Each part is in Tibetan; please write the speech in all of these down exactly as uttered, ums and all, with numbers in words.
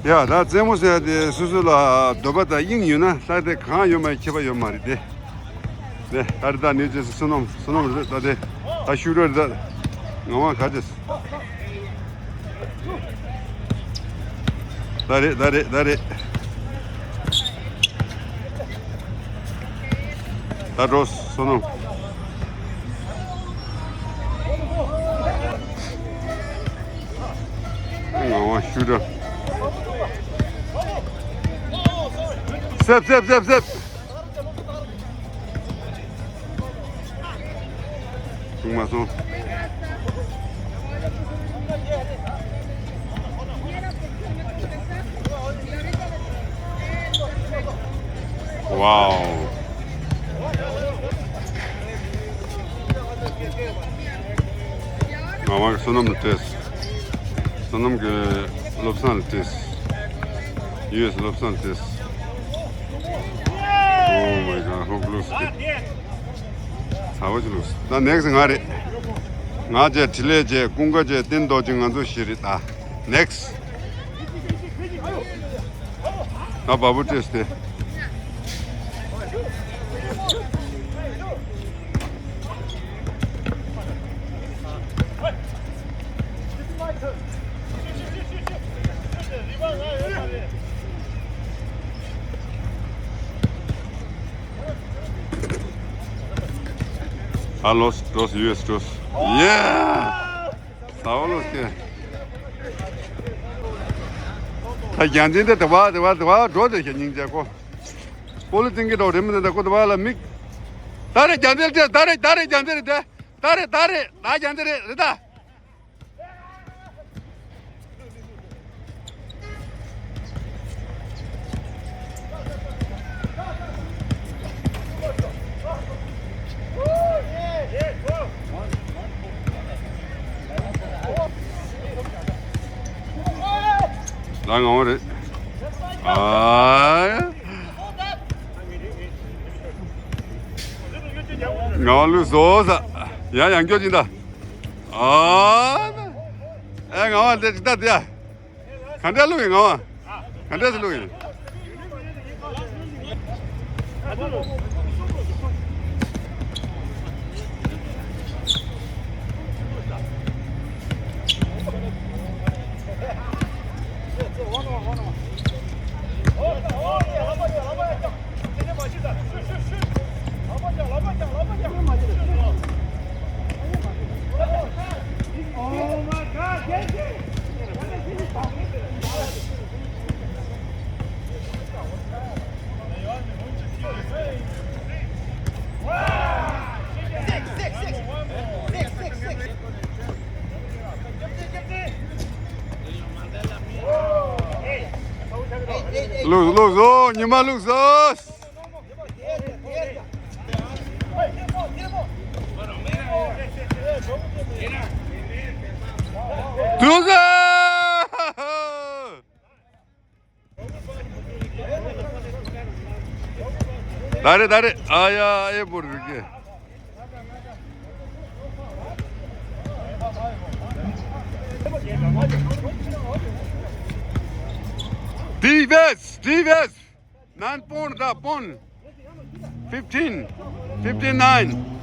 ཡ་ད་རྩེད་མོ་ཟེར་ཡ་དེ་སོ་སོ་ལ་འདོད་པ་དང་དབྱིངས་ཡོད་ན་ལྷ་དེ་གང་ཡོད་མ་ཡོད་ཁྱད་པར་ཡོད་མ་རེད་དེ། ནས་ཨ་རི་ད་ནས་ཅེས་བསོད་ནམས་བསོད་ནམས་རེད་ད་དེ་ད་ཤུ་རོ་རེད་ད་ངག་དབང་ག་ཅེས། ད་རེད་ད་རེད་ད་རེད། ད་འགྲོ་བསོད་ནམས། ངག་དབང་ཤུ་རོ། སེབ་སེབ་སེབ་སེབ། བྱུང་མ་སོང་། ཝའོ། ངག་དབང་གི་བསོད་ནམས་ལ་སྤྲད། བསོད་ནམས་ཀྱི་བློ་བཟང་ལ་སྤྲད། ཡུ་ཨེས་བློ་བཟང་ལ་སྤྲད། Oh my God, hook looks good. ཚ་བོ་ཅི་ལུགས། ད་ནེག་སི་ང་རེད། ང་བཅས་འཕྲིན་ལས་བཅས་ཀུན་དགའ་བཅས་བསྟན་རྡོ་རྗེ་ང་ཚོ་ཞིག་རེད་ད། ནེག་སི། ད་བ་བུ་སྤྲད་སྟེ། ཨ་ལོས་ཏོས་ཡུ་ཨེས་ཏོས། ཡེ། ས་བ་ལོས་ཀེ། ད་རྒྱལ་འཛིན་དེ་དེ་བ་དེ་བ་དེ་བ་འགྲོ་དེ་ཞེ་སྙིང་རྗེ་ཁོ། སྤོ་ལོ་ཏིང་གི་འགྲོ་རེད་མི་འདི་འདྲ་ཁོ་དེ་བ་ལ་མིག་ད་རེ་རྒྱལ་འཛིན་དེ་ད་རེ་ད་རེ་རྒྱལ་འཛིན་རེད་དེ། ད་རེ་ད་རེ་ད་རྒྱལ་འཛིན་རེད་རེད་ད། ད་ངོ་རེད། ཨ། ངོ་ལུས་བཟོ་ས། ཡང་ཡང་སྐྱོ་ཅིག་ད། ཨ། ཨེ་ངོ་དེ་ཅི་ད་དེ། ག་འདྲ་བླུག་ཡིན་ངོ་། ག་འདྲ་ཞིག་བླུག་ཡིན། བླུགས་བླུགས་བཟོ། ཉི་མ་བླུགས་བཟོ། བླུགས་བཟོ། ད་རེད་ད་རེད། ཨ་ཡ་ཨེ་བོར་རིག་གེ། Defense, defense. Nine point, the point. Fifteen, fifty-nine.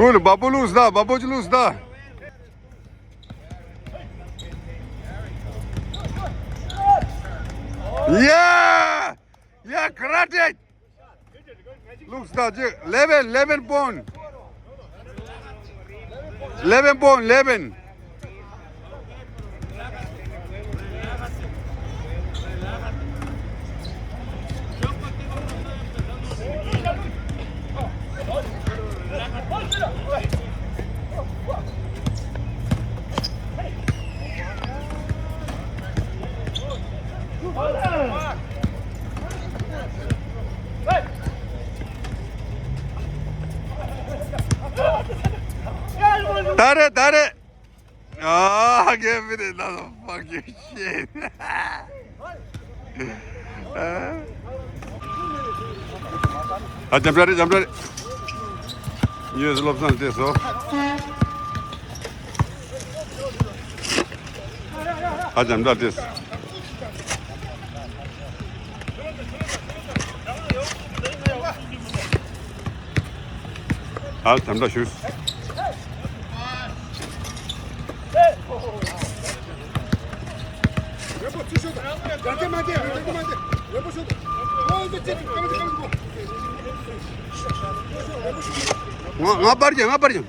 Good, བ་སྤུ་བླུགས་ད། བ་སྤུ་ཅིག་བླུགས་ད། Yeah! Yeah, karate! Looks like eleven, eleven point. Eleven point, eleven. ད་རེད་ད་རེད། ཨ་གེ་མི་རེད་ད། Fuck you shit. ཨ་འཇམ་དྲག་རེད། འཇམ་དྲག་རེད། ཡོས་བློ་བཟང་བལྟས་སོ། ཨ་འཇམ་དྲག་བལྟས། ཨ་འཇམ་དྲག་ཞུ། ང་ང་པར་ཀྱང་ང་པར་ཀྱང་།